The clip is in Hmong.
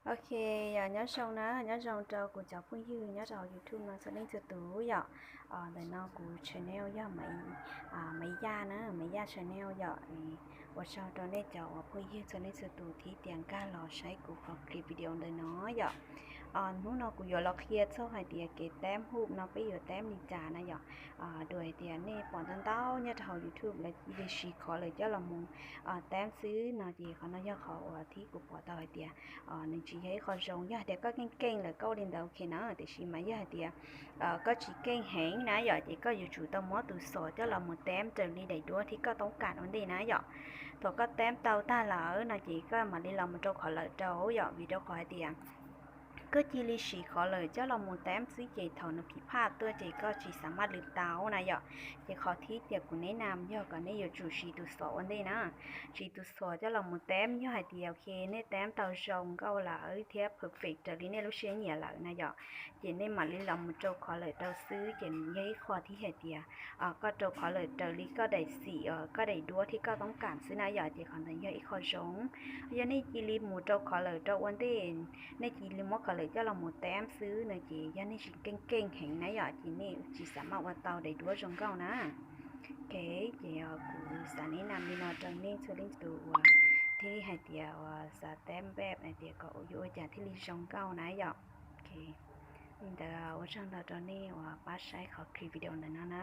Ok, yog nyob zoo na, nyob zoo rau kuv cov phooj ywg nyob rau YouTube no txhua leej txhua tus yom. Ntawm no kuv channel yog Maiv Yaj na, Maiv Yaj channel yom. Ua tsaug rau nej cov uas phooj ywg txhua leej txhua tus thiab tias nkag los saib kuv qhov clip video ntawm no yom. Hnub no kuv yuav los qhia txog hais tias kev teb hub no peb yuav teb li cas na yom. Dua hais tias nej pom ntau ntau nyob rau hauv YouTube lawv cia li siv qhov lawm coj los mus teb xwb no ces qhov no yog qhov uas thib kuv pom tau hais tias nws tsis yog ib qho zoo. Yog hais tias koj keej keej lawm koj ua li ntawd ok na, tiam sis mas yog hais tias koj tsis keej heev na yom, ces koj yuav tsum tau muab tus xom coj los mus teb raws li daim duab thiab koj toob kam ua ntej na yom. Thaum koj teb tau tag lawm no ces koj mam li los mus rau qhov lawm rau yom, vim rau qhov hais tias koj cia li siv qhov lawm coj los mus teb xwb ces thaum nws phim phaj tuaj ces koj tsis xav maj lwm tau na yom. Ces qhov thib tias kuv neb na yog kom nej yuav tsum siv tus xom ua ntej na. Siv tus xom coj los mus teb, yog hais tias ok nej teb tau zoo nkauj lawm thiab perfect raws li nej lub siab nyiam lawm na yom, ces nej mam li los mus rau qhov lawm rau xwb ces nws yog ib qho thib hais tias koj rau qhov lawm raws li koj daim xim, koj daim duab thiab koj toob kam xwb na yom, ces qhov ntawd yog ib qho zoo. Yog nej cia li mus rau qhov lawm rau ua ntej, nej cia li muab qhov lawm coj los mus teb xwb no ces yog nej tsis keej keej heev na yom, ces nej tsis xav maj ua tau daim duab zoo nkauj na. Ok, ces kuv xav neb na li no rau nej txhua leej txhua tus uas thiaj li hais tias uas xav teb npej hais tias kom yuav ua cas thiaj li zoo nkauj na yom. Ok, li ntawd ua tsaug ntau rau nej uas pab saib qhov clip video ntawm no na.